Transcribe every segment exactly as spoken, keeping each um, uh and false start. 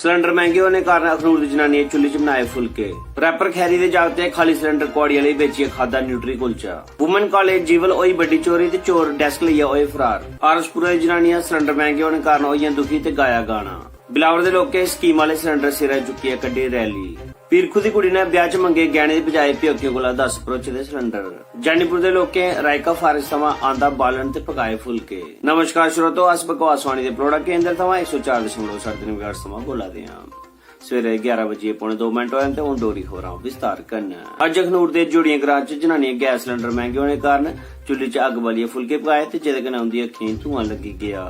Cylinder मैंह्गे होने कारण अखनूर दी जनानियें चुल्ली च बनाए फुलके। रैपर खैरी दे जागतै खाली सिलेंडर कुआड़ी आह्ले गी बेचियै खाद्धा न्यूट्री कुलचा। वुमेन कालेज जीवल होई बड्डी चोरी ते चोर डैस्क लेइयै होए फरार। आरएसपुरा दी जनानियां सिलेंडर मैंह्गे होने कारण होइयां दुखी ते गाया गाना। बिलावर दे लोकें स्कीम आह्ले सिलेंडर सिरै चुक्कियै कड्ढी रैली। पीरखू दी कुड़ी ने ब्याह च मंगे गैह्ने दी बजाए प्योकियें कोला दस भरोचे दे सिलेंडर। जानीपुर दे लोकें रायका फारेस्ट थमां आंदा बालन ते पकाए फुलके। नमस्कार श्रोतो, अस बकवास वाणी दे पलौड़ा केंद्र थमां इक सौ चार दशमलव सत्त दे मेगाहर्ट्ज थमां बोला दे आं। सवेरे ग्यारह बजियै पौने दो मिंट होए न ते हून डोगरी खबरां विस्तार कन्नै। अज्ज अखनूर दे जोड़ियां ग्रां च जनानियां गैस सिलेंडर मैंह्गे होने कारण चुल्ली च अग्ग बालियै फुलके पकाए ते जेह्दे कन्नै उंदी अक्खीं धुआं लग्गी गेआ।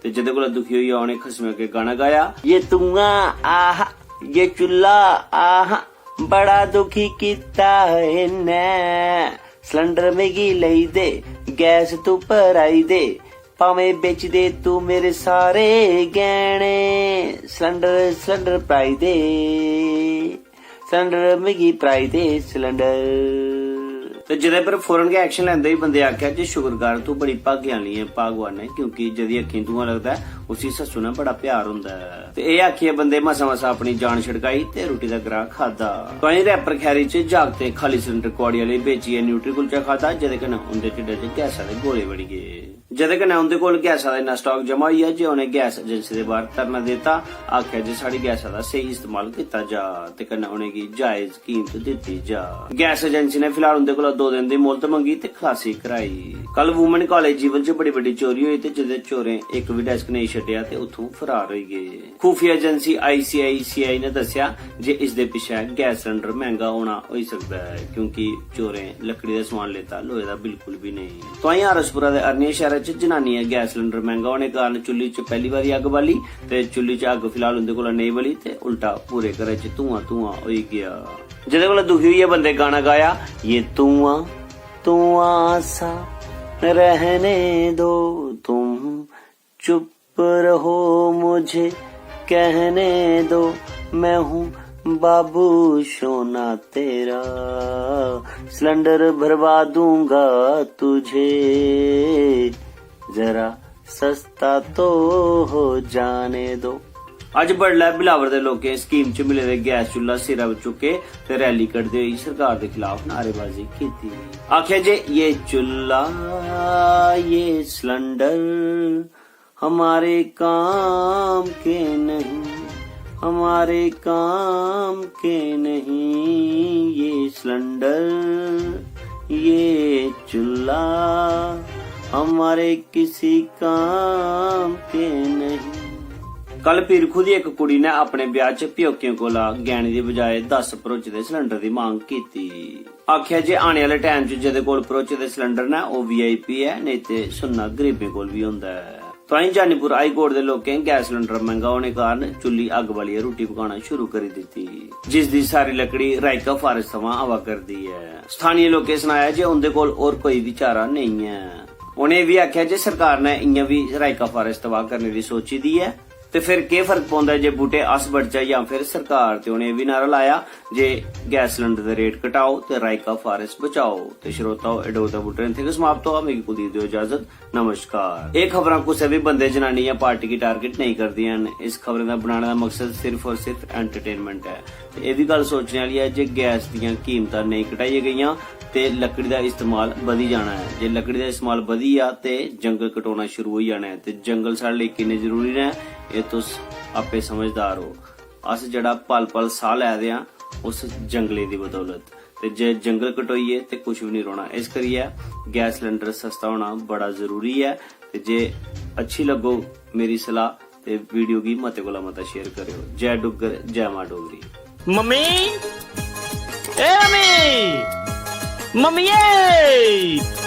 ते जेह्दे कोला दुखी होइयै उ'नें खसमै अग्गें गाना गाया, "ये धुआं आहा, ये चुल्ला आहा, बड़ा दुखी कीता इन्नै। सिलेंडर मिगी लेई दे, गैस तू भराई दे, भामें बेची दे तू मेरे सारे गैह्ने। सिलेंडर, सिलेंडर भराई दे, सिलेंडर मिगी भराई दे, सिलेंडर।" ते जेह्दे पर फौरन गै एक्शन लैंदे होई बंदे आखेआ जे, "शुकरगुजार तू बड़ी भाग्य आह्ली ऐ भगवान ने, क्योंकि जेह्दी अक्खीं धुआं लगदा ऐ, उसी सस्सू ने बड़ा प्यार होंदा ऐ।" ते एह् आखियै बंदे मसा-मसा अपनी जान छड़काई ते रुट्टी दा ग्राह खाद्धा। तोआईं रैपर खैरी च जागतें खाली सिलेंडर कुआड़ी आह्ले बेचियै न्यूट्री कुलचा खाद्धा, जेह्दे कन्नै उं'दे ढिड्डै च गैसा दे गोले बनी गे, जेह्दे कन्नै उं'दे कोल गैसा दा इन्ना स्टाक जमा होई गेआ जे उ'नें गैस एजेंसी दे बाह्र धरना दित्ता। आखेआ जे साढ़ी गैसा दा स्हेई इस्तेमाल कीता जा ते कन्नै उ'नेंगी जायज कीमत दित्ती जा। गैस एजेंसी ने फिलहाल उं'दे कोला दो दिन दी मोह्लत मंगी ते खलासी कराई। कल वुमेन कालेज जीवल च बड़ी बड्डी चोरी होई ते जेह्दे चोरें इक बी डैस्क नेईं छड्डेआ ते उत्थूं फरार होई गे। खुफिया एजेंसी आईसीआईसीआई ने दस्सेआ जे इसदे पिच्छें गैस सिलेंडर मैंह्गा होना होई सकदा ऐ, क्योंकि चोरें लकड़ी दा समान लेता, लोहे दा बिल्कुल बी नेईं। तोआईं आरएसपुरा दे अरनिया शैह्रा च जनानियां गैस सिलेंडर मैंह्गा होने कारण चुल्ली च पैह्ली बारी अग्ग बाली ते चुल्ली च अग्ग फिलहाल उं'दे कोला नेईं बली ते उल्टा पूरे घरै च धुआं धुआं होई गेआ, जेह्दे कोला दुखी होइयै बंदे गाना गाया, "ये धुआं धुआं सा रहने दो, तुम चुप रहो, मुझे कहने दो, मैं हूँ बाबू सोना तेरा, सिलेंडर भरवा दूंगा तुझे, जरा सस्ता तो हो जाने दो।" अज्ज बडलै बिलावर दे लोकें स्कीम च मिले दे गैस चुल्ला सिरा पर चुक्के ते रैली कढदे होई सरकार दे खिलाफ नारेबाजी कीती। आखेआ जे ये चुल्ला, ये सिलेंडर हमारे काम के नहीं, हमारे काम के नहीं, ये सिलेंडर, ये चुल्ला हमारे किसी काम के नहीं। कल पीरखू दी इक कुड़ी ने अपने ब्याह च प्योकियें कोला गैह्ने दी बजाए दस भरोचे दे सिलेंडर दी मांग कीती। आखेआ जे आने आह्ले टैम च जेह्दे कोल भरोचे दे सिलेंडर न, ओह् वीआईपी ऐ, नेईं ते सुन्ना गरीबें कोल बी होंदा ऐ। तोआईं जानीपुर हाई कोर्ट दे लोकें गैस सिलेंडर मैंह्गा होने कारण चुल्ली अग्ग बालियै रुट्टी पकाना शुरू करी दित्ती, जिस दी सारी लकड़ी रायका फारेस्ट थमां आवा करदी ऐ। स्थानीय लोकें सनाया जे उं'दे कोल होर कोई बी चारा नेईं ऐ। उ'नें एह् बी आखेआ जे सरकार ने इ'यां बी रायका फारेस्ट तबाह करने दी सोची दी ऐ, ते फिर केह् फर्क पौंदा ऐ जे बूह्टे अस बड्ढचै जां फिर सरकार। ते उ'नें एह् बी नारा लाया जे गैस सिलेंडर दे रेट घटाओ ते रायका फारेस्ट बचाओ। ते श्रोताओ, एह् डोगदा बुल्टन इत्थें गै समाप्त होआ। मिगी कुलदीप देओ इजाजत। नमस्कार। एह् खबरां कुसै बी बंदे, जनानी जां पार्टी गी टारगेट नेईं करदियां न। इस खबरें दा बनाने दा मकसद सिर्फ और सिर्फ एंटरटेनमेंट ऐ। ते एह् बी गल्ल सोचने आह्ली ऐ जे गैस दियां कीमतां नेईं घटाइयां गेइयां ते लकड़ी दा इस्तेमाल बधी जाना ऐ। जे लकड़ी दा इस्तेमाल बधी गेआ ते जंगल कटोना शुरू होई जाना ऐ। ते जंगल साढ़े लेई किन्ने जरूरी न, एह् तुस आपे समझदार ओ। अस जेह्ड़ा पल पल साह् लै दे आं, उस जंगलें दी बदौलत। ते जे जंगल कटोई गे ते कुछ बी निं रौह्ना। इस करियै गैस सिलेंडर सस्ता होना बड़ा जरूरी ऐ। ते जे अच्छी लग्गो मेरी सलाह, ते वीडियो गी मते कोला मता शेयर करेओ। जय डुग्गर, जय मां डोगरी। मम्मी, ए मम्मी, मम्मिये।